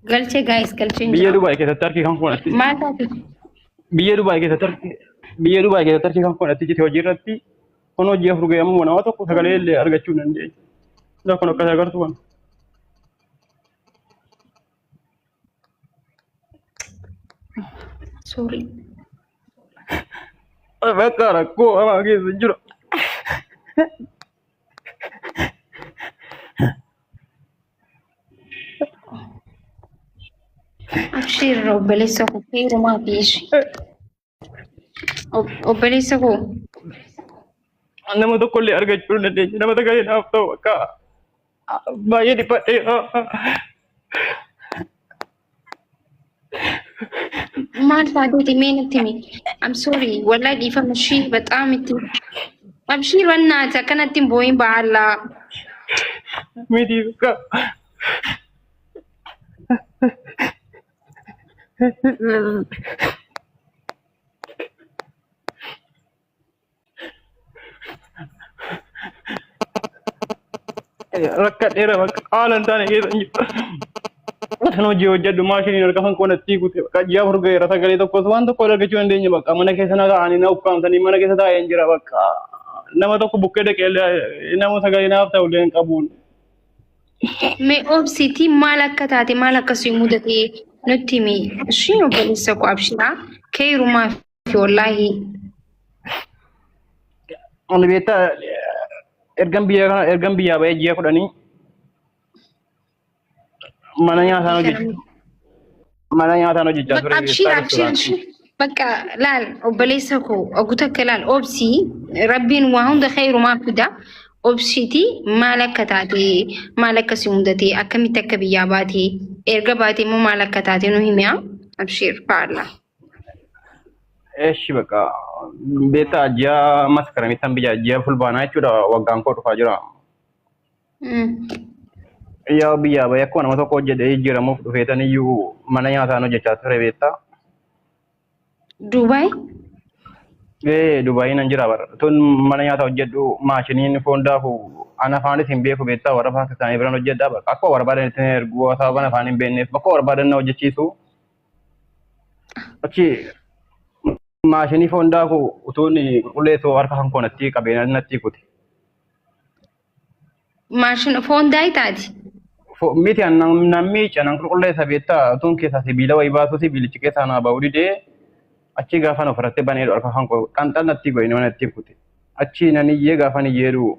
Galchee guys galcheen Biyya jira. Dubaay keessatti harki kan kun natti Maal taate? biyya Dubaay keessatti harki biyya Dubaay keessatti harki kan kun natti cite hojii irratti kun hojii afur ga'e ammoo nama tokko sagalee illee argachuu hin dandeenye. Kun akkas agartu kan. Sorry. Bakka rakkoo hamaa keessa jira. Abshiir obboleessa koo heerumaa fi ishee. Obboleessa koo Nama tokko illee argachuu hin dandeenye. Nama sagalee naaf ta'u akka baay'ee dhiphadhee. Maal taateeti mee natti himi. I'm sorry wallahi dhiifama ishii bexaam itti. Abshiir wannaati akkanatti hin boo'in ba'aallaa. Miti bakka. Rakkadheera bakka haala hin taane keessa hin jiru. Kan hojii hojjedhu maashiniin harka kan qoonatti kute bakka ji'a afur ga'eera sagalee tokkos waan tokko argachuu hin dandeenye bakka mana keessa na taa'anii na ukkaamsanii mana keessa taa'ee hin jira bakka nama tokko bukkee dhaqee nama sagalee naaf ta'u illee hin qabuun. Mee obsiitii maal akka taate maal akka si mudate nutti himi. Ishii obboleessa koo abshiraa keerumaa fi wallaahi. Ani beektaa ergan biyya kana ergan biyyaa ba'ee ji'a 10 mana nyaataan hojjechaa mana nyaataan hojjechaa ture Abshiir beektaa abshiir restaurant. Bakka laal obboleessa koo ogu takka laal obsii rabbiin waa hunda khayrumaa fida. Obsiiti maal akka taate maal akka si mudate akkamitti akka biyyaa baate erga baate immoo maal akka taate nu himiyaa abshiir faalla. Eshi bakka beektaa ji'a maskaramittan biyya ji'a fulbaanaa jechuudha waggaan koo dhufaa jira. Yaa biyyaa bahee akkuma nama tokko hojjedhee jijjiiramuuf dhufeetan iyyuu mana nyaataan hojjechaa ture beektaa. Duubaay? Ee Dubaayii nan jira bara. Tun mana nyaataa hojjedhu maashiniin foon daaku an afaanis hin beeku beektaa warra Paakistaanii biran hojjedha bakka akkuma barbaadan itti na ergu sababan afaan hin beekneef bakka barbaadan na hojjechiisu. Achi maashinii foon daaku utuun qulqulleessu harka kan koo natti qabee natti kute. Maashina foon daayitaati. Miti an nan miica nan qulqulleessa beektaa utuun keessaa sibiila wayii baasuu sibiilichi keessaa naa ba'uu didee achi gaafan ofirratti baneedhu harka kan koo qanxal natti godhe nama natti kute. Achi nan iyyee gaafan iyyeedhu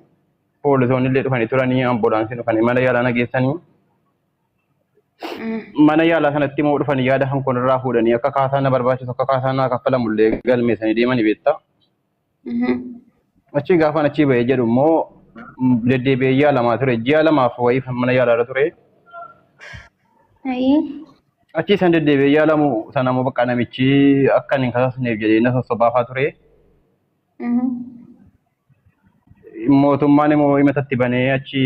poolisoonni illee dhufanii turanii ambulaansiin dhufanii mana yaalaa na geessanii. Mana yaalaa sanatti immoo dhufanii yaada kan koo irraa fuudhanii akka kaasaa na barbaachisu akka kaasaa naa kaffalamu illee galmeessanii deemanii beektaa. Achii gaafan achii ba'ee jedhu immoo deddeebi'ee yaalamaa ture. Ji'a lamaaf wayii mana yaalaarra ture. Achii san deddeebi'ee yaalamu sana immoo bakka namichi akka hin kasasneef jedhee na sossobaafaa ture. Mootummaan immoo himatatti banee achi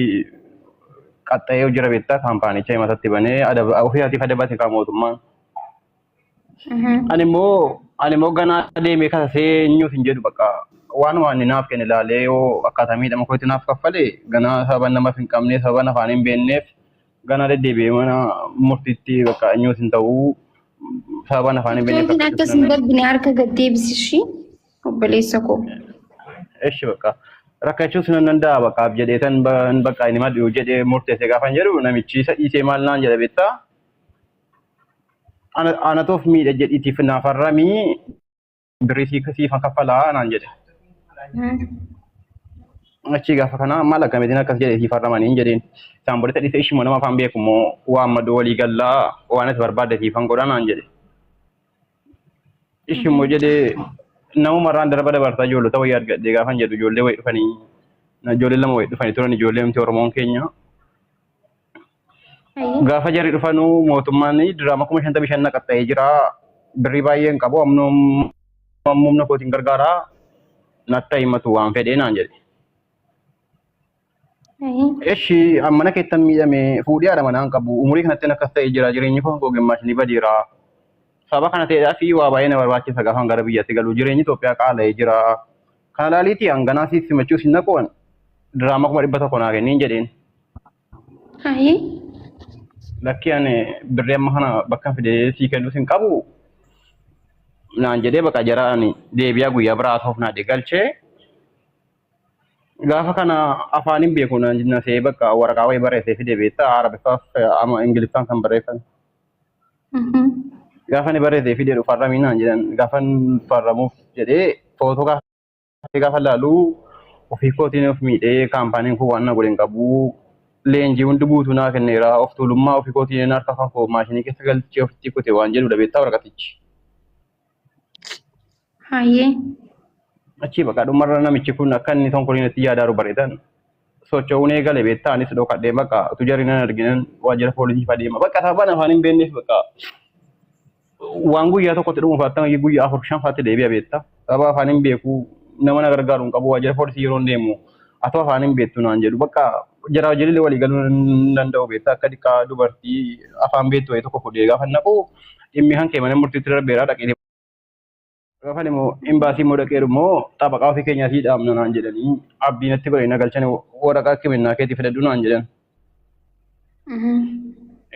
qaxxa'ee jira beektaa kaampaanicha himatatti banee ofii isaatiif adabate kaa mootummaan. Ani immoo ganaa deemee kasasee eenyuuf hin jedhu bakka waanuma inni naaf kenne ilaalee yoo akkaataa miidhama kootti naaf kaffale ganaa sababa namaaf hin qabne sababa afaan hin beekneef ganaa deddeebi'ee mana murtiitti bakka eenyuuf hin ta'u sababa afaan hin beekneef Tookin akkas hin darbine harka gad deebisishii obboleessa koo. Eshi bakka rakkachuus nan danda'a bakkaaf jedhee tan bakka inni madhu jedhee murteesse gaafa hin jedhu namichi isa dhiisee maal naan jedha beektaa. Anatuuf miidha jedhiitiif naaf harramii birrii siifan kaffalaa naan jedhe. Achii gaafa kana maal akkamitiin akkas jedhee siif harramanii hin jedheen. Isaan booda dhiisee ishuma nama afaan beeku immoo waan maduu walii gallaa waan ati barbaadde siifan godha naan jedhe. Ishimmoo jedhee namuma irraan darba dabarsaa ijoollota wayii argadhe gaafan jedhu ijoollee wayii dhufanii ijoollee lama wayii dhufanii turan ijoollee miti Oromoon keenya. Gaafa jarri dhufanuu mootummaan diraama 55,000 na qaxxa'ee jira. Birrii baay'ee hin qabu amma humna kootiin gargaara natti himatu waan fedhee naan jedhe. Eshi mana keettan miidhame fuudhee haadha manaa hin qabu umurii kanatti akkas ta'ee jira jireenyi koo ogummaa ni badeera. Saba kana ta'eedhaa fi waa baay'ee na barbaachisa gaafan gara biyyatti galu jireenyi Itoophiyaa qaala'ee jira. Kana laaliitii hanganaa siif simachuu sin naquwan diraama 100,000 naa kenniin jedheen. Lakkii ani birrii amma kana bakka fidee sii kennus hin qabu naan jedhee bakka jara ani deebi'aa guyyaa biraa haasa'uuf naa galchee gaafa kana afaan hin beeku naan nasee bakka waraqaa wayii barreessee fidee beektaa Arabiffaaf ama Ingiliffaan kan barreeffame. Gaafa inni barreessee fidee dhufu farramii naan jedhan gaafa farramuuf jedhee footoo gaafa gaafa laalu ofii kootiin of miidhee kaampaaniin kun waan na godhe hin qabu. Leenjii hundi guutuu naa kenneera of tuulummaa ofii kootiin harka kan koo maashinii keessa galchee ofitti kute waan jedhudha beektaa waraqatichi. Hayyee. Achii bakka dhumarra namichi kun akka inni tonkoliin itti yaadaaru bareedan socho'uun eegale beektaa anis dhokadhee bakka utuu jarri nan arginan waajjira poolisii fa deema bakka sababaan afaan hin beekneef bakka waan guyyaa tokkotti dhumu faattan guyyaa afur shan faatti deebi'a beektaa sababa afaan hin beeku nama na gargaaru hin qabu waajjira poolisii yeroo deemu atoo afaan hin beektu naan jedhu bakka jara wajjin walii galuu hin danda'u beektaa akka dhiqaa dubartii afaan beektu wayii tokko fudhee gaafa naqu dhimmi kan kee mana murtiitti darbeera dhaqee gaafa immoo imbaasii immoo dhaqeeru immoo xabaqaa ofii keenyaa sii dhaabna naan jedhanii abdii natti godhanii na galchanii waraqaa himannaa keetii fidadhu naan jedhan.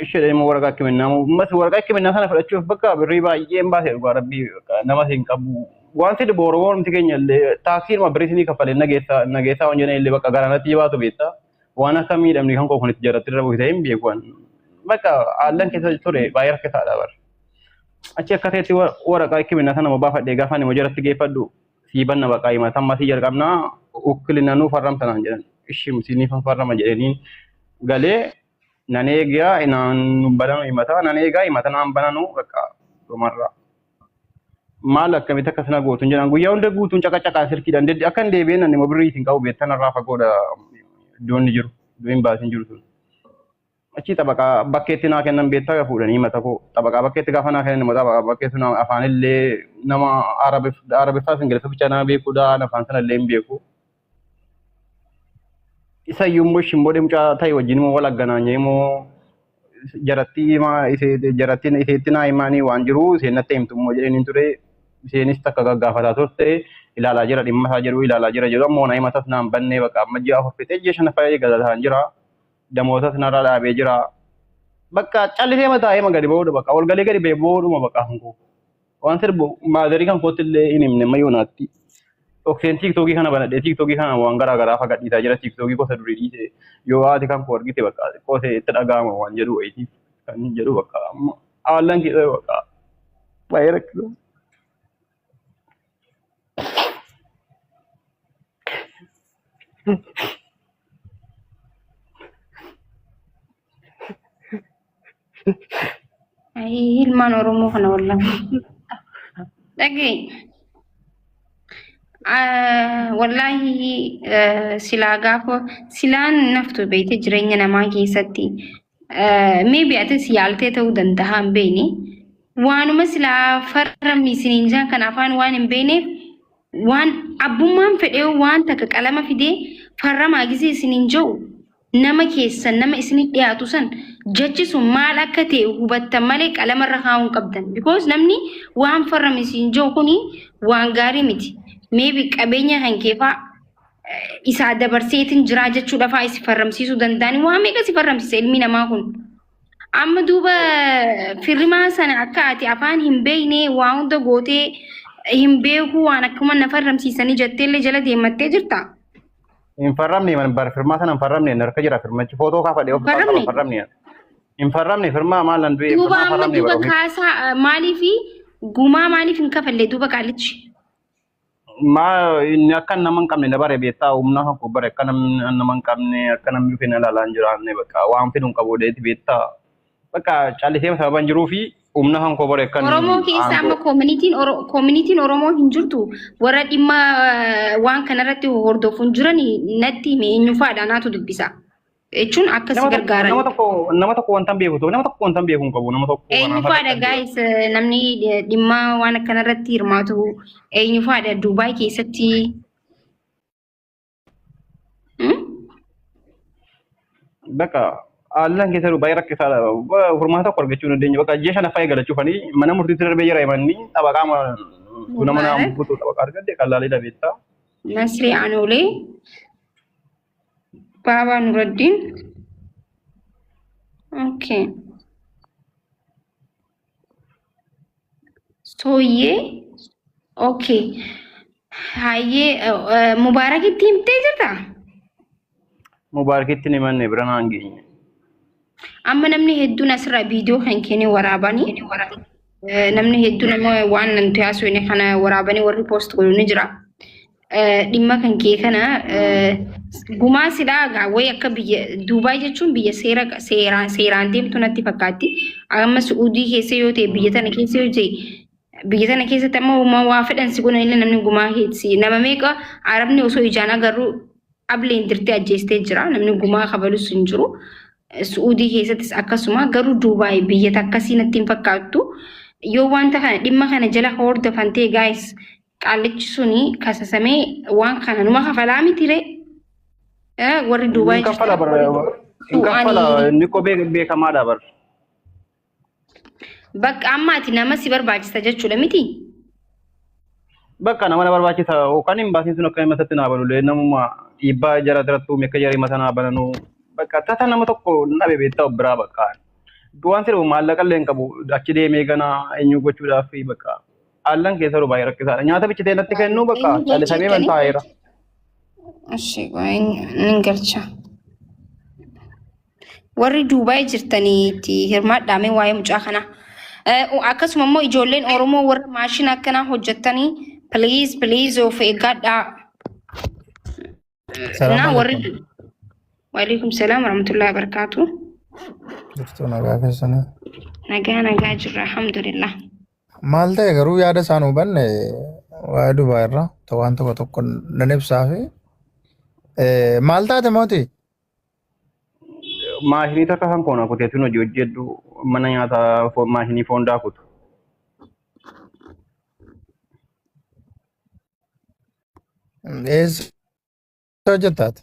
Ishee immoo waraqaa himannaa ammas waraqaa himannaa sana fudhachuuf bakka birrii baay'een baasee dhugaa rabbii nama hin qabu. Wanti dhibu Oromoo wanti keenya illee taaksiidhuma birrii isinii kaffalee nageessaa nageessaa waan jedhan illee bakka garaanatti baatu beektaa. Waan akka miidhamni kan koo kun itti jaratti irra bu'e hin beeku. Bakka haallan keessa ture baay'ee rakkisaadha bara. Achi akka ta'etti waraqaa himannaa sana baafadhee gaafa ani jalatti geeffadhu sii banna baqaa himata amma sii jalqabnaa ukkilina nuu farramta naan jedhan. Ishii siiniif farrama jedhaniin galee nan eegaa naan bananu himata nan eegaa himata naan bananu bakka dhumarra. Maal akkamitti akkasina gootuun jedhan guyyaa hunda guutuun caqacaqaa silkiidhaan dedde akka hin deebi'een ani immoo birrii isin qabu beektan irraa fagoodha iddoon inni jiru iddoon hin baasin jiru sun. Achi xabaqaa bakkeetti naa kennan beektaa fuudhanii mata koo xabaqaa bakkeetti gaafa naa kennan immoo xabaqaa bakkeetti sun afaan illee nama Arabiffaaf Ingiliffa bichaa nama beekuudha afaan sana illee hin beeku. Isa iyyuu immoo shimboodee mucaa ta'e wajjin immoo wal agganaanyee immoo jaratti jarattiin iseetti naa himaanii waan jiru isheen natti himtu immoo jedhanii ture isheenis takka gaggaafataa turte ilaalaa jira dhimma isaa jedhu ilaalaa jira jedhu ammoo na himatas naan bannee bakka amma ji'a afur fixee ji'a shanaffaa eegalataa jira damoosas narraa dhaabee jira bakka callisee mataa hima gadi ba'uudha bakka ol galee gadi ba'ee ba'uudhuma bakka hankoo waan sirbu maazarii kan kootti illee hin himne mayyoonaatti. Dhokseen tiiktookii kana banadhee tiiktookii kana waan garaa garaa fagadhiisaa jira tiiktookii gosa durii dhiise yoo haati kan koo argite bakka xiqqoo itti dhaga'ama waan jedhu wayiitiif kan jedhu bakka amma haallan keessa bakka baay'ee rakkisa. Ayii ilmaan Oromoo kana wallaahi. Dhagee. Wallaahi silaa gaafa silaan naftu beekte jireenya namaa keessatti maybe atis yaaltee ta'uu danda'a hin beekne. Waanuma silaa farramni isiniin jaan kan afaan waan hin beekneef waan abbummaan fedhee waan takka qalama fidee farramaa gisee isiniin jiru nama keessan nama isinitti dhiyaatu san jechi sun maal akka ta'e hubattan malee qalamarra kaa'uu hin qabdan. Because namni waan farrame isin jiru kuni waan gaarii miti. Maybe qabeenya kan keefaa isaa dabarseetiin jiraa jechuudha fa'aa isi farramsiisuu danda'ani waan meeqa si farramsiisa ilmi namaa kun. Amma duuba firrimaa sana akka ati afaan hin beekne waa hunda gootee hin beekuu waan akkuma na farramsiisanii jetteellee jala deemattee jirta. Hin farramne man bar firmaa sana hin farramne harka jira firmachi footoo kaafadhe of Farramne? qaba farramne. Hin farramne firmaa maal nan du'e Duuba firmaa amma farramne duuba bara ofii. kaasaa maaliifi gumaa maaliif hin kafalle duuba qaalichi? Maa inni akka nama hin qabne na bare beektaa humna kan koo bare akka namni nama hin qabne akka namni dhufee na ilaalaa hin jiraanne bakka waan fidu hin qabu deeti beektaa. Bakka callisee sababa hin jiruu fi humna kan koo bare akka Oromoo keessa amma koominitiin Oromoo hin jirtu warra dhimma waan kanarratti hordofuun jiran natti hime eenyufaadha naatu dubbisa. Jechuun akka si gargaaran. Nama tokko wanta hin beeku nama tokko wanta hin beeku hin qabu nama tokko. Eenyufaadha guys namni dhimma waan akkanarratti hirmaatu eenyufaadha Duubaay keessatti. Bakka haallan keessa jiru baay'ee rakkisaadha. Furmaata tokko argachuu hin dandeenye. Bakka ji'a shanaffaa eegalachuufanii mana murtiitti darbee jira himanni xabaqaa nama nama butu xabaqaa argadde qallaalee dhabeetta. Nasrii Anoolee Baabaa Nuraddiin. Okay. Sooyyee. Okay. Hayyee Mubaarakitti himtee jirtaa? Mubaarakitti ni manne bira naan geenye. Amma namni hedduun asirraa viidiyoo kan kenne waraabanii namni hedduun ammoo waan nuti haasofne kana waraabanii warri poost godhu ni jira. Dhimma kan kee kana gumaa silaa gaa wayi akka biyya Duubaay jechuun biyya seera seeraan seeraan deemtu natti fakkaatti. Amma Su'uudii keessa yoo ta'e biyya tana keessa yoo ta'e biyya tana keessatti amma uumaa waa fedhan si godhan illee namni gumaa keessa nama meeqa arabni osoo ijaan agarru ableen dirtee ajjeestee jira namni gumaa kabalus hin jiru. Su'uudii keessattis akkasuma garuu Duubaay biyya akkasii natti hin fakkaattu. Yoo wanta kana dhimma kana jala hordofan ta'e guys qaallichi suni kasasamee waan kana numa kafalaa miti ree. Warri Duubaay Hin kaffala bara. Hin kaffala inni koo beekamaadha bara. Bakka amma ati nama si barbaachisa jechuudha miti. Bakka nama na barbaachisa yookaan hin baasin sun akka matatti naa banulee namuma dhiibbaa jara irratti uume akka jarri mata naa bananuu bakka tasa nama tokko dhabe beektaa of biraa bakka. Waan sirbu maallaqa illee hin qabu achi deemee gana eenyu gochuudhaaf bakka haallan keessa jiru baay'ee rakkisaadha. Nyaata bichitee natti kennu bakka Eenyu callisamee galcheettani? man taa'eera. Ashi nin galcha. Warri Duubaay jirtaniitti hirmaadhaame waa'ee mucaa kanaa. Akkasuma immoo ijoolleen Oromoo warra maashina akkanaa hojjettanii please please of eeggadhaa. Salaam Na warri alaikum. Waalaikum salaam warahmatullahi wabarakatuh. Jirtuu nagaa keessanii. Nagaa nagaa jirra alhamdulillah. Maal ta'e garuu yaada isaan hubanne waa'ee Dubaay irraa waan tokko tokko nan ibsaa fi maal taate mooti? Maashinii takka kan koona kuteetiin hojii hojjedhu mana nyaataa maashinii foon daakutu. Eessa hojjettaati?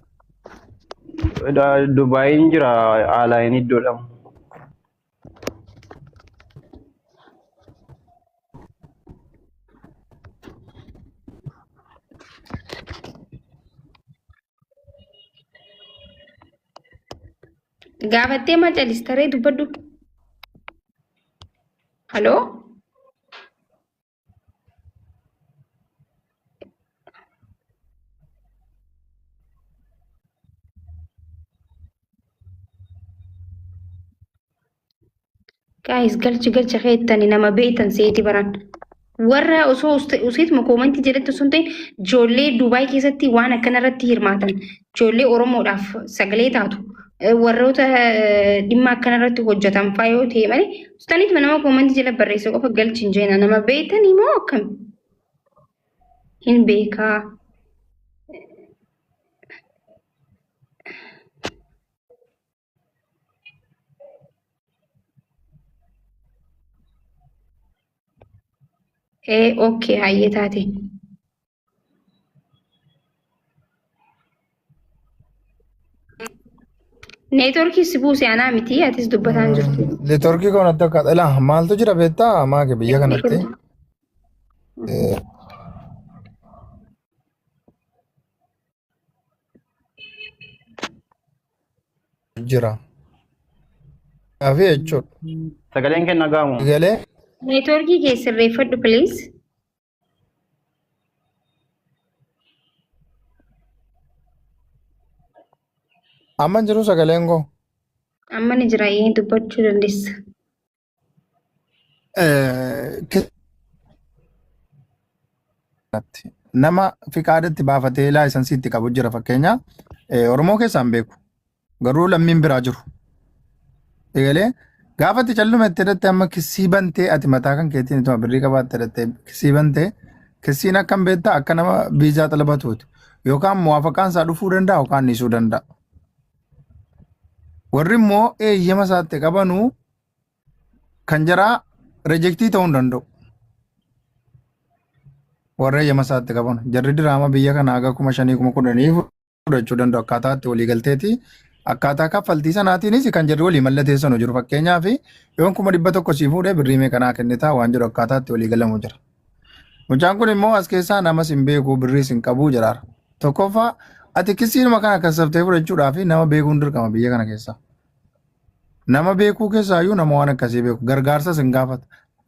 Dubaayin jira Alaayin iddoodha. Gaafattee maa calistaree dubbadhu. Haloo? Guys, galchi galcha keettani nama beektan seeti baran. Warra osoo useetuma koomantii jedhatti osoo hin ta'in ijoollee Dubaay keessatti waan akkana irratti hirmaatan ijoollee Oromoodhaaf sagalee taatu warroota dhimma akkana irratti hojjetan faa yoo ta'e malee ustaaniituma nama koomantii jala barreesse qofa galchi hin jeena nama beektanii moo akkam hin beekaa. Ee okay hayyee taate. Neetworkii si buuse anaa miti atis dubbataan jirtu. Neetworkii koo natti fakkaata. Ilaa maaltu jira beektaa maake biyya kanatti? Jira. Gaaffii jechuudha. Sagaleen kenna gaamu. Galee Neetworkii kee sirreeffadhu please. Amma hin jiru sagaleen koo. Amma ni jira ee dubbachuu dandeessa. Nama fiqaadatti baafatee laayisansii itti qabu jira fakkeenya Oromoo keessaa hin beeku. Garuu lammiin biraa jiru. Egalee gaafa itti calluma itti hidhatte amma kissii bantee ati mataa kan keetiin ituma birrii qabaatte hidhatte kissii bantee kissiin akkam beektaa akka nama viizaa xalabatuuti. Yookaan muwaafaqaan isaa dhufuu danda'a yookaan dhiisuu danda'a. Warri immoo eeyyama isaatti qabanuu kan jaraa rejektii ta'uu hin danda'u. Warra eeyyama isaatti qaban jarri diraama biyya kana haga 5,000 10,000 fudhachuu danda'u akkaataa itti walii galteeti. Akkaataa kaffaltii sanaatiinis kan jarri walii mallateessanu jiru. Fakkeenyaaf yoon 100,000 sii fuudhee birrii meeqa naa kennitaa waan jedhu akkaataa itti walii galamu jira. Mucaan kun immoo as keessaa namas hin beeku birriis hin qabu jedhaara. Tokkoffaa ati kisiinuma kana kassaftee fudhachuudhaaf nama beekuun dirqama biyya kana keessaa. Nama beekuu keessaayyuu nama waan akkasii beeku gargaarsas hin gaafata.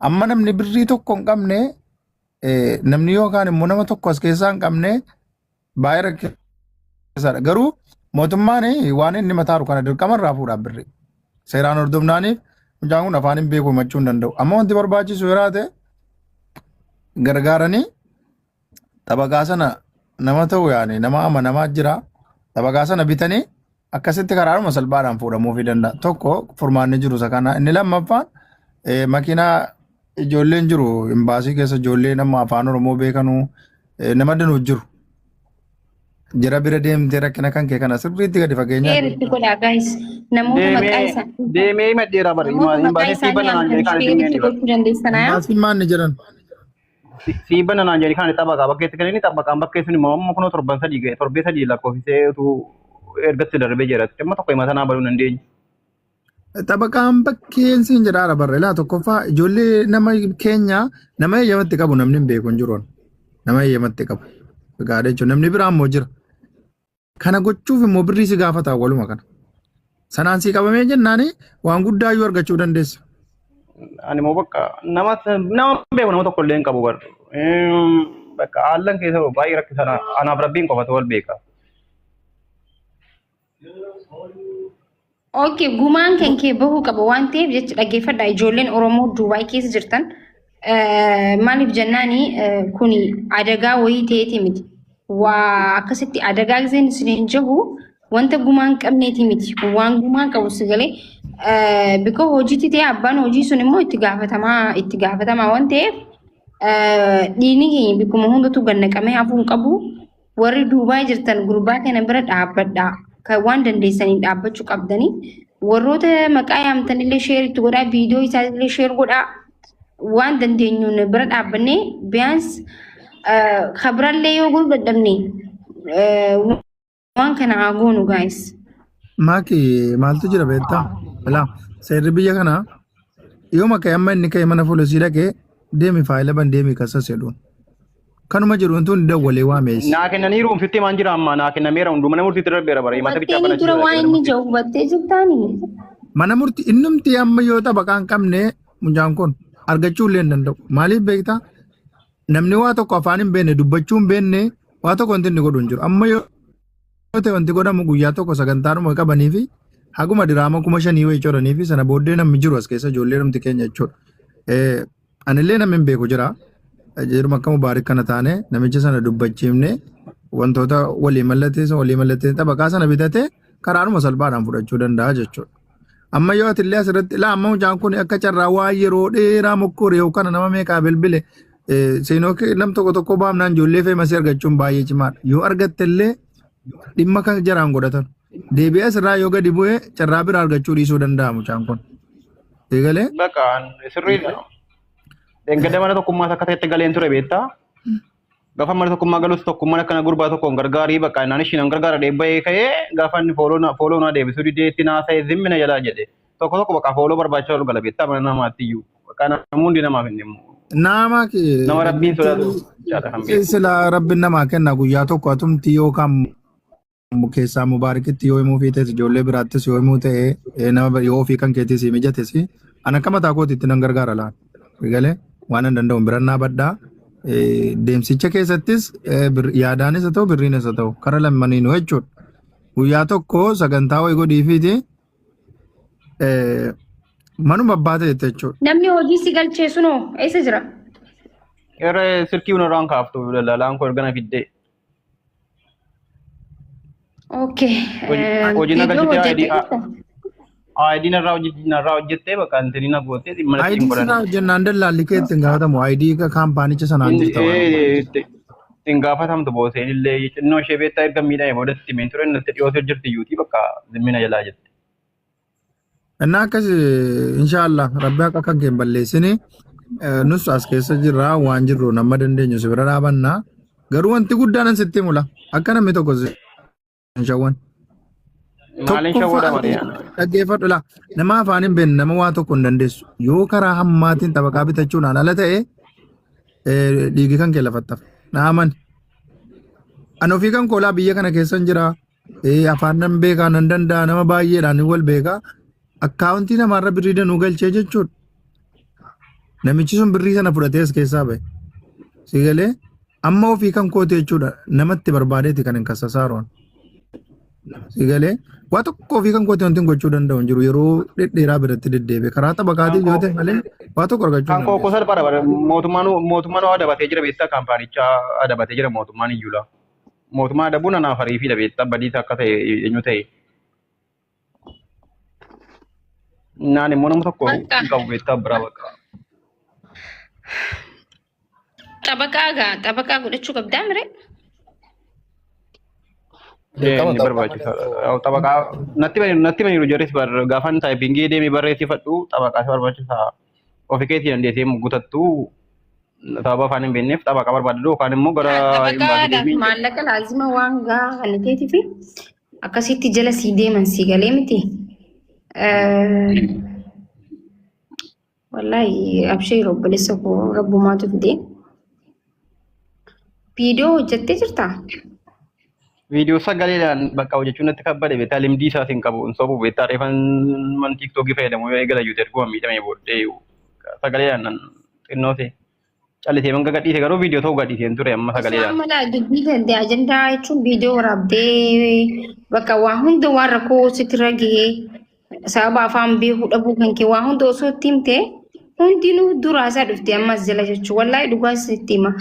Amma namni birrii tokko hin qabne, namni yookaan immoo nama tokko as keessaa hin qabne baay'ee rakkisaadha. Garuu mootummaan waan inni mataaru kana dirqama irraa fuudhaa birrii. Seeraan hordofnaaniif mucaan kun afaan hin beeku himachuu hin danda'u. Amma wanti barbaachisu yoo jiraate gargaaranii xabaqaa sana nama ta'u yaani nama amanamaa jira. Xabaqaa sana bitanii akkasitti karaadhuma salphaadhaan fuudhamuufii danda'a. Tokko furmaanni jiru isa kana. Inni lammaffaan makiinaa ijoolleen jiru imbaasii keessa ijoollee nama afaan Oromoo beekanuu nama danuu jiru. Jara bira deemtee rakkina kan kee kana sirriitti gadi fageenyaan. Share itti godhaa guys. Namoota maqaa Deemee isaanii deemee himadheera bara. namoota maqaa Imbaasii isaanii bana naan jedhe yaamtan kan share itti itti gochuu dandeessan ayaa. Imbaasiin maal ni jedhan? Sii bana naan jedhe kan xabaqaa bakkeetti kennanii xabaqaan bakkee sun immoo amma kunoo torban sadii ga'e torbee sadii lakkoofsisee utuu ergatti darbee jira. Amma tokko himata naa baluu hin dandeenye. Xabaqaan bakkeen siin jedhaara barre laa tokkoffaa ijoollee nama keenya nama eeyyamatti qabu namni hin beeku hin jiru. Nama eeyyamatti qabu. Gaadha jechuun namni biraa immoo jira. Kana gochuuf immoo birrii si gaafata waluma kana. Sanaan si qabamee jennaan waan guddaa iyyuu argachuu dandeessa. Ani immoo bakka nama nama beeku nama tokko illee hin qabu bar. Bakka haallan keessa baay'ee rakkisaadha. Anaaf rabbiin qofatu wal beeka. Okay, gumaan kan kee bahuu qaba waan ta'eef jecha dhaggeeffadha. Ijoolleen Oromoo Duubaay keessa jirtan maaliif jennaani kuni adagaa wayii ta'eeti miti. Waa akkasitti adagaa giseen isiniin jiru wanta gumaa hin qabneeti miti. Waan gumaa qabu si galee bika hojiitti ta'e abbaan hojii sun immoo itti gaafatamaa waan ta'eef dhiigni keenya bikkuma hundatu gannaqamee hafuu hin qabu. Warri Duubaay jirtan gurbaa kana bira dhaabbadhaa. Kan waan dandeessaniin dhaabbachuu qabdanii. Warroota maqaa yaamtan illee share itti godhaa, viidiyoo isaa illee share godhaa. Waan dandeenyuun bira dhaabbannee biyaans kabirallee yoo godhuu dadhabne waan kana haa goonu guys. Maaki maaltu jira beektaa? Ilaa seerri biyya kanaa yooma ka'e amma inni ka'e mana poolisii dhaqee deemi faayila ban deemi kassas jedhuun. Kanuma jiru wanti hundi dawwalee waameessi. Naa kennaniiru fitti maan jira amma naa kennameera hunduu mana murtiitti darbeera bara himata bichaa Hubatteeni dura banachiisa waan mana inni murtiitti. jiru hubattee jirtaani. Mana murtii innumti amma yoo xabaqaa hin qabne mucaan kun argachuu illee hin danda'u. Maaliif beektaa? Namni waa tokko afaan hin beekne dubbachuu hin beekne waa tokko wanti inni godhu hin jiru. Amma yoo ta'e wanti godhamu guyyaa tokko sagantaadhuma qabanii fi haguma diraama 5,000 wayii coranii fi sana booddee namni jiru as keessa ijoollee dhumti keenya jechuudha. Anillee namni hin beeku jira. Jiruma akka mubaarik kana taane namicha sana dubbachiifne wantoota walii mallatteessa walii mallatteessa xabaqaa sana bitatee karaanuma salphaadhaan fudhachuu danda'a jechuudha. Amma yoo ati illee asirratti ilaa amma mucaan kun akka carraa waa yeroo dheeraa mokkoore yookaan nama meeqaa bilbile seenoo nam tokko tokko baamnaan ijoollee feemasii argachuun baay'ee cimaadha. Yoo argatte illee dhimma kan jaraan godhatan. Deebi'ee asirraa yoo gadi bu'e carraa biraa argachuu dhiisuu danda'a mucaan kun. Eegalee Bakka sirriidha. Dheengadda mana tokkummaas akka ta'etti galeen ture beektaa. Gaafa mana tokkummaa galus tokkummaan akkana gurbaa tokkoon gargaarii bakka naan ishiin an gargaara dheebba'ee ka'ee gaafa inni follow naa deebisuu didee itti naasa'e zimmina jalaa jedhe. Tokko tokko bakka follow barbaachisaa ol gala beektaa mana namaatti iyyuu. Bakka namni hundi namaaf hin dhimmu. Nama Nama rabbiin sodaatu jaadha kan beeku. Sila rabbiin namaa kenna guyyaa tokko atumti yookaan keessaa mubaarikitti yoo himuu fiites ijoollee biraattis yoo himuu ta'e nama yoo ofii kan keetii si mijates an akka mataa kootiitti nan gargaara laan. Galee waan an danda'u biran dhaabadhaa. Deemsicha keessattis yaadaanis haa ta'u birriinis haa ta'u kara lamaniinuu jechuudha. Guyyaa tokko sagantaa wayii godhiifiiti manuma abbaa ta'etti jechuudha. Namni hojii si galchee sunoo eessa jira? Yeroo silkii hundarraan kaaftu lalaan koo erga na fiddee. Okay. Hojii na Viidiyoo galchitee hojjettee ID jirta? ID narraa narraa hojjettee bakka antini na gootee dhimma ID ittiin sirraa godhan. hojjennaan dallaalli kee ittiin gaafatamu ID kaampaanicha sanaan jirta waan barbaachisa. Ittiin gaafatamtu booseen illee xinnoo ishee beektaa erga miidhame boodatti himeen ture natti dhiyootee jirti iyyuutii bakka zimmina jalaa jette. Innaa akkas inshaallah rabbi akka kan kee hin balleessini nus as keessa jirra waan jirru nama dandeenyu si bira dhaabanna garuu wanti guddaan an sitti mula akka namni tokko si hin shawwan. Maaliin Tokkoffaa shawwada malee? Dhaggeeffadhu laa nama afaan hin beekne nama waa tokko hin dandeessu yoo karaa hammaatiin xabaqaa bitachuudhaan ala ta'e dhiigi kan kee lafatti hafa. Na amani. Ani ofii kan koolaa biyya kana keessa hin jira. Afaan nan beekaa nan danda'a nama baay'eedhaan wal beekaa. Akkaawuntii namaarra birrii danuu galchee jechuudha. Namichi sun birrii sana fudhatee as keessaa ba'e. Si galee amma ofii kan kooti jechuudha namatti barbaadeeti kan hin kassasaaroon. Si galee waa tokko ofii kan kooti wanti hin gochuu danda'u hin jiru yeroo dhedheeraa biratti deddeebi'e karaa xabaqaatiin yoo ta'e malee waa tokko argachuu hin Kan koo dandeessu. salphaadha bara mootummaan mootummaan adabatee jira beektaa kaampaanicha adabatee jira mootummaan iyyuula. Mootummaa adabuun anaaf ariifiidha beektaa badiisa akka ta'e eenyu ta'e. Naan immoo nama tokko Bakka hin qabu beektaa biraa bakka. xabaqaa gaa xabaqaa godhachuu qabdaa mire? Dirqama Ni xabaqaa malee barbaachisaadha. ta'u. Xabaqaa natti maniiru jarris bar gaafan taayipingii deemee barreessifadhu xabaqaa si barbaachisaa. Ofi keetii dandeessee guutattu sababa afaan hin beekneef xabaqaa barbaaddu yookaan immoo gara imbaasii Xabaqaadhaaf deemee maallaqa laazima waan gahaa kan ta'eetii fi akkasitti jala sii deeman sii galee miti. Wallaahi absheer obboleessa koo rabbumaatu fide. Viidiyoo hojjettee jirtaa? Viidiyoo sagaleedhaan bakka hojjechuun natti kabbade beektaa limdii isaas hin qabu hin sobu beektaa reefan man tiiktookii fayyadamu yoo eegala yuuti erguma miidhamee booddee sagaleedhaan nan xinnoo ta'e callisee manga gadhiise garuu viidiyoo ta'uu gadhiiseen ture amma Osoo sagaleedhaan. amma laa dubbii danda'e ajandaa jechuun viidiyoo waraabdee bakka waa hunda waan rakkoo sitti irra gahee sababa afaan beekuu dhabuu kan kee waa hunda osoo itti himte hundinuu duraa isaa dhufte ammas jala jechuudha. Wallaahi dhugaa sitti hima.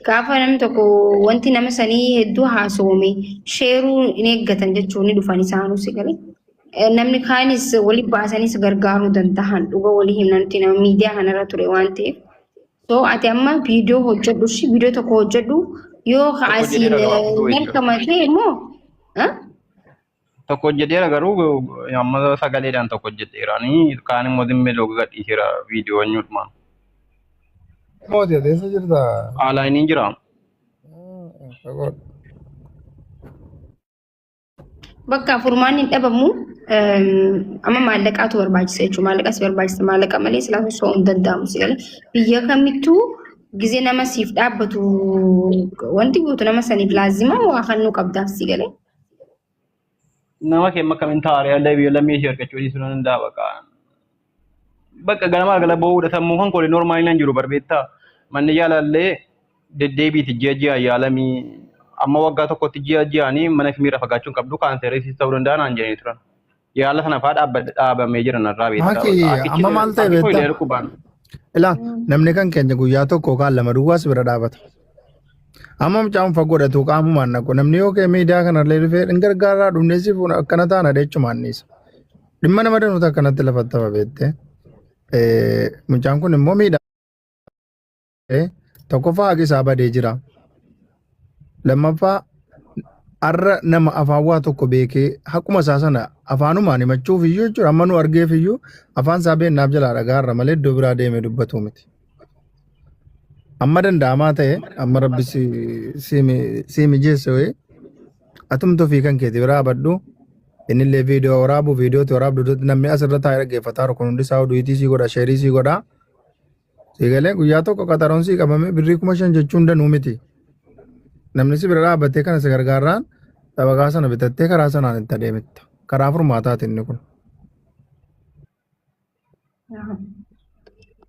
Gaafa namni tokko wanti nama sanii hedduu haasawame sheeruu hin eeggatan jechuun ni dhufan isaanuu si galee. Namni kaanis wali baasanis gargaaruu danda'an dhuga walii himna nuti nama miidiyaa kanarra ture waan ta'eef. So ati amma viidiyoo hojjedhu shi viidiyoo tokko hojjedhu yoo Tokko asiin jedheera gabaabduu jechuudha. mirkama ta'e immoo ah? Tokko hojjedheera garuu amma sagaleedhaan tokko hojjedheera. Kaan immoo zimmee looga gadhiiseera viidiyoo eenyuudhumaan. Mooti ati eessa jirta? Haalaayiniin jira. Fagoodha. Bakka furmaanni hin dhabamu amma maallaqaatu barbaachisa jechuudha. Maallaqas barbaachisa. Maallaqa malee silaa socho'uu hin danda'amu si galee. Biyya kamittuu gizee nama siif dhaabbatu wanti guutu nama saniif laazima waa kennuu qabdaaf si galee. Nama kee akkamiin taa'ee allee biyya lammii ishee argachuu dhiisuu nan danda'a bakka. Bakka ganamaa galgala boo'uudha sammuu kan koole noormaaliin nan jiru barbeettaa. Manni yaalallee deddeebiiti ji'a ji'a yaalamii amma waggaa tokkotti ji'a ji'aanii mana kimiirra fagaachuu hin qabdu kaanseeriis ta'uu danda'a naan jedhanii turan. Yaala sana fa'aa dhaabamee jira narraa beektaa. Maki amma maal ta'e Akki beektaa? koilee dhukkubaan. Ilaa namni kan keenya guyyaa tokko yookaan lama duwwaa si bira dhaabata. Amma mucaan fagoodhatu qaamumaan naqu namni yoo kee miidiyaa kanallee dhufee hin gargaaraa dhumnee si fuuna akkana taana jechumaan dhiisa. Dhimma nama danuutu akkanatti lafatti hafa beektee. Mucaan kun immoo miidhamee tokkoffaa haqi isaa badee jira. Lammaffaa har'a nama afaan waa tokko beekee haquma isaa sana afaanumaan himachuuf iyyuu jechuudha amma nu argeef iyyuu afaan isaa beeknaaf jalaa dhagaarra malee iddoo biraa deemee dubbatu miti. Amma danda'amaa ta'e amma rabbi si mijeesse wayii atumtu ofii kan keeti biraa badhu innillee viidiyoo waraabu viidiyootti waraabdu namni asirra taa'ee dhaggeeffataa jiru kun hundi isaa oduutii sii godha sheerii sii godha. Sii galee guyyaa tokko qaxaroon sii qabame birrii 5,000 jechuun danuu miti. Namni si bira dhaabbatee kana si gargaarraan xabaqaa sana bitattee karaa sanaan itti adeemta. Karaa furmaataati inni kun.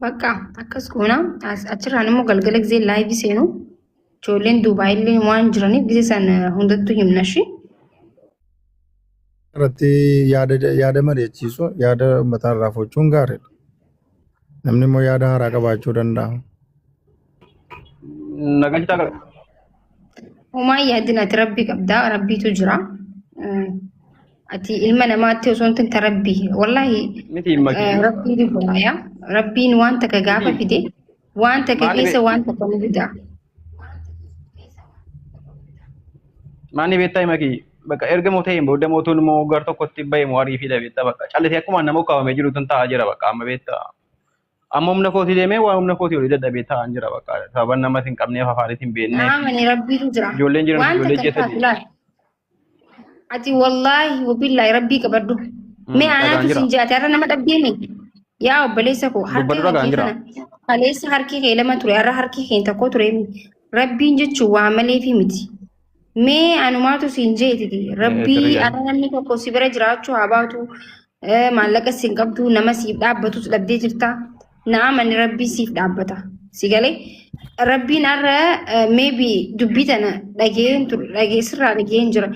Bakka akkas goona achirraan immoo galgala gisee live seenu ijoolleen duubaa illee waan jiraniif gisee san hundattuu himna shi. Irratti yaada yaada mari'achiisu yaada uummataa irraa fuudhuun gaariidha. Namni immoo yaada haaraa qabaachuu danda'a. Nagalchitaa qaba. Homaa yaadin ati rabbii qabdaa rabbiitu jira. Ati ilma namaatti osoo hin ta'in rabbii wallaahi Miti makii. Rabbiitu jira yaa rabbiin waan takka gaafa Miti. fide waan takka Maali keessa waan takka ni fida. Maani beektaa makii bakka erga moo ta'een booda mootuun immoo gar tokkotti bahe moo arii fi beektaa bakka callisee akkuma nama ukkaamamee jiru tun taa'aa jira bakka amma beektaa. Amma humna kootii deemee waan humna kootii olii dadhabee taa'aa jira bakka sababa nama hin qabneef afaanis hin beekneef. Amani rabbiitu jira. Ijoolleen jiran Waan ijoollee takka ji'a taatu 3. laal. Ati wallaahi wabillaahi rabbii qabadhu. Mee Dhagaan anaatu jira. sin jaate har'a nama dhabdeemi. Yaa obboleessa koo harka Dubbadhu dhagaan kee jira. kana kaleessa harki kee lama ture har'a harki kee tokko ture rabbiin jechuun waa maleefi miti. Mee anumaatu siin jeetiti rabbii Sirriidha. har'a namni tokko si bira jiraachuu haa baatu maallaqa siin qabdu nama siif dhaabbatus dhabdee jirta. Naamani rabbii siif dhaabbata. Si galee rabbiin har'a maybe dubbii tana dhageen ture dhagee sirraa dhageen jira.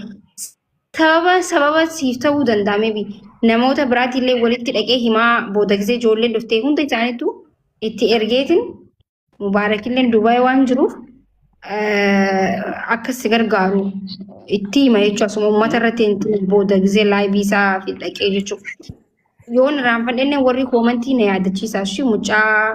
Sababa siif ta'uu danda'a maybe namoota biraatillee walitti dhaqee himaa booda gisee ijoolleen dhuftee hunda isaaniitu itti ergeetiin Mubaarakillee Dubaay waan jiruuf akka si gargaaru itti hima jechuudha. Asuma uummata irratti booda gisee live isaa fi dhaqee jechuudha. Yoon irraanfadhenne warri comment na yaadachiisa. Ishii mucaa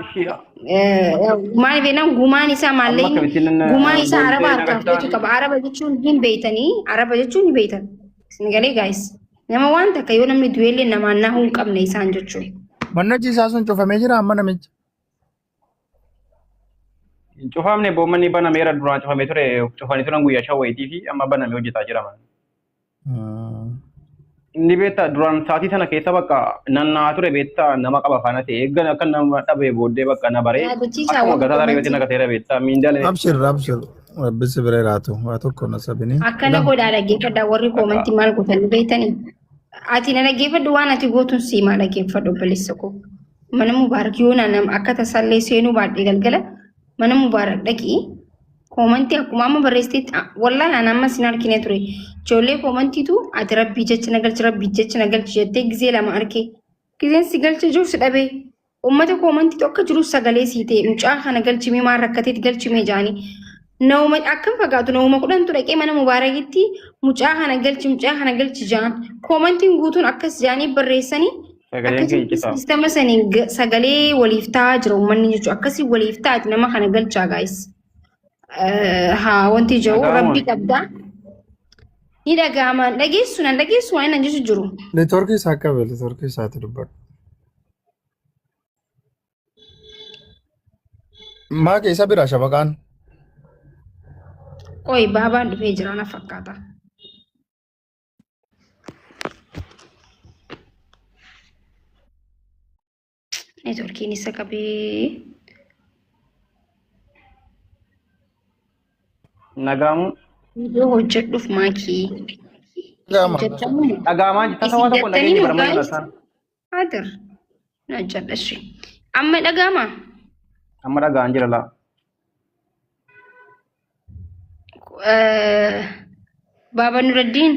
maal beeknaan gumaan isaa Amma maallaqni akkamittiin gumaa isaa araba booddee harkaa fudhachuu nagartaan qaba. Araba jechuun hin beeytanii. Araba jechuun ni beeytan. Isin galee guys. Nama waan takka yoo namni du'ellee namaan nahuu hin qabne isaan jechuudha. Manni hojii isaa sun cufamee jira amma namichi. Hin cufamne boommanni banameera duraan cufamee ture cufanii turan guyyaa 5 wayitii fi amma banamee hojjetaa jira. Inni beektaa duraan sa'aatii sana keessa bakka nannaa ture beektaa nama qaba faana ta'e eeggan akka nama dhabee booddee bakka na baree Yaadachiisaa akkuma warri gataa tarreetti comment. na gateera beektaa miindaan Abshir abshir rabbi si bira jiraatu waa tokko na sabini. Akkana godhaa dhaggeeffadhaa warri comment maal gootanii beektanii. Ati na dhaggeeffadhu waan ati gootuun siimaa dhaggeeffadhu obboleessa koo. Mana Mubaarak yoo na akka tasallee seenuu baadhee galgala mana Mubaarak dhaqii comment akkuma amma barreessiteetti wallaahi ani amma sin argine ture. Ijoollee commentiitu ati rabbii jecha na galchi rabbii jecha na galchi jettee gizee lama arge. Gizeen si galche jiru si dhabee. Uummata commentiitu akka jiru sagalee sii ta'e mucaa kana galchimee maal rakkateetti galchimee jaanii. Nama akkam fagaatu nama 10tu dhaqee mana Mubaarakitti mucaa kana galchi mucaa kana galchi jaan. Commentiin guutuun akkas jaanii barreessanii sagaleen keenya akkasitti citaa. system saniin sagalee waliif ta'aa jira uummanni jechuudha. Akkasii waliif ta'aati nama kana galchaa guys. Haa wanti jiru Dhaga'amuun. rabbi qabda. Ni dhaga'ama dhageessu nan dhageessu waan inni jechu jiru. Network isaa qabe network isaati dubbadhu. Maa keessa bira shabaqaan. Qoy baabaan dhufee jira na fakkaata. Networkiin isa qabee. Nagaamuun Viidiyoo hojjedhuuf maakii. Dhaga'ama. Hojjettamu. dhaga'amaa tasa Isin waa tokko jettanii dhageenye moo bara mana guys? isaan. Hadir. Na hojjedha ishee. Amma dhaga'ama. Amma dhaga'aan jira laa. Baaba Nuraddiin.